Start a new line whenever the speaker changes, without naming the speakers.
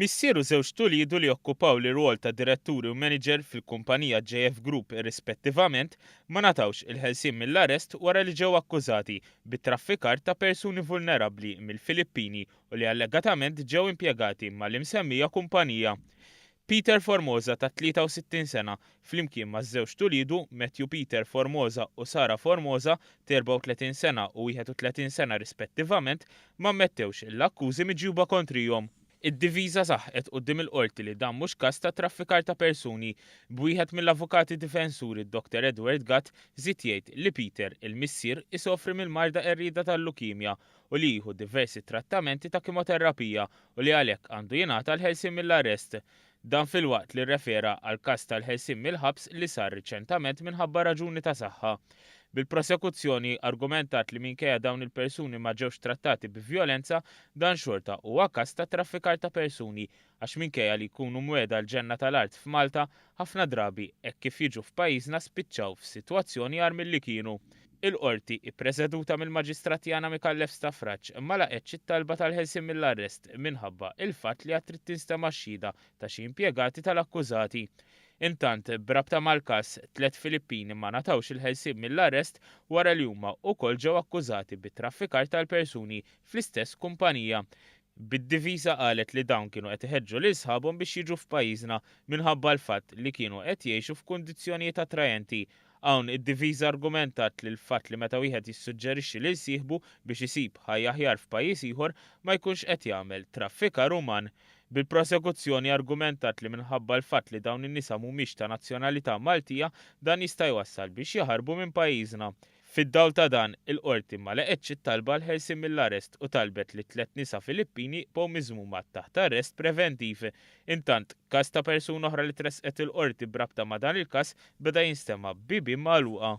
Missier u żewġt uliedu li okkupaw l-irwol ta' diretturi u manager fil-kumpanija JF Group rispettivament ma ngħatawx il-ħelsien mill-arrest wara li ġew akkużati bi traffikar ta' persuni vulnerabbli mill-Filippini u li allegatament ġew impjegati mal-imsemmija kumpanija. Peter Formosa ta' 63 sena, flimkien maż-żewġt uliedu, Matthew Peter Formosa u Sarah Formosa, t'34 sena u 31 sena rispettivament, ma ammettewx l-akkużi miġjuba kontrihom. Id-difiża saħqet quddiem il-Qorti li dan mhux każ ta' traffikar ta' persuni, b'wieħed mill-avukati difensuri Doctor Edward Gatt żied jgħid li Peter, il-missier, isofri mill-marda qerrieda tal-lukimja u li jieħu diversi trattamenti ta' kimoterapija u li għalhekk għandu jingħata l-ħelsien mill-arrest. Dan filwaqt li rrefera għall-każ tal-ħelsien mill-ħabs li sar riċentament minħabba raġuni ta' saħħa. Bil-prosekuzzjoni argumentat li minkejja dawn il-persuni ma ġewx trattati bi vjolenza, dan xorta huwa każ ta' traffikar ta' persuni għax minkejja li jkunu mwiegħda l-ġenna tal-art f'Malta, ħafna drabi hekk kif jiġu f'pajjiżna spiċċaw f'sitwazzjoni agħar milli kienu. Il-Qorti, ippreseduta mill-Maġistrat Yana Micallef Stafrace, ma laqgħetx it-talba tal-ħelsien mill-arrest minħabba il-fatt li għad trid tinstema' x-xhieda ta' xi impjegati tal-akkużati. Intant, b'rabta mal-każ, tlett Filippini ma ngħatawx il-ħelsien mill-arrest wara li huma wkoll ġew akkużati bi traffikar tal-persuni fl-istess kumpanija. Bid-difiża qalet li dawn kienu qed iħeġġu lil sħabhom biex jiġu f'pajjiżna minħabba l-fatt li kienu qed jgħixu f'kundizzjonijiet attrajenti. Hawn, id-difiża argumentat li l-fatt li meta wieħed jissuġġerixxi lil sieħbu biex isib ħajja aħjar f'pajjiż ieħor ma jkunx qed jagħmel traffikar uman. Bil-prosekuzzjoni argumentat li minħabba l-fatt li dawn in-nisa mhumiex ta' nazzjonalità Maltija dan jista' jwassal biex jaħarbu minn pajjiżna. Fid-dawl ta' dan, il-Qorti ma laqgħetx it-talba għall-ħelsien mill-arrest u talbet li t-tlett nisa Filippini jibqgħu miżmuma taħt arrest preventiv. Intant, każ ta' persuna oħra li tressqet il-Qorti b'rabta ma' dan il-każ beda jinstema' b'bibien magħluqa.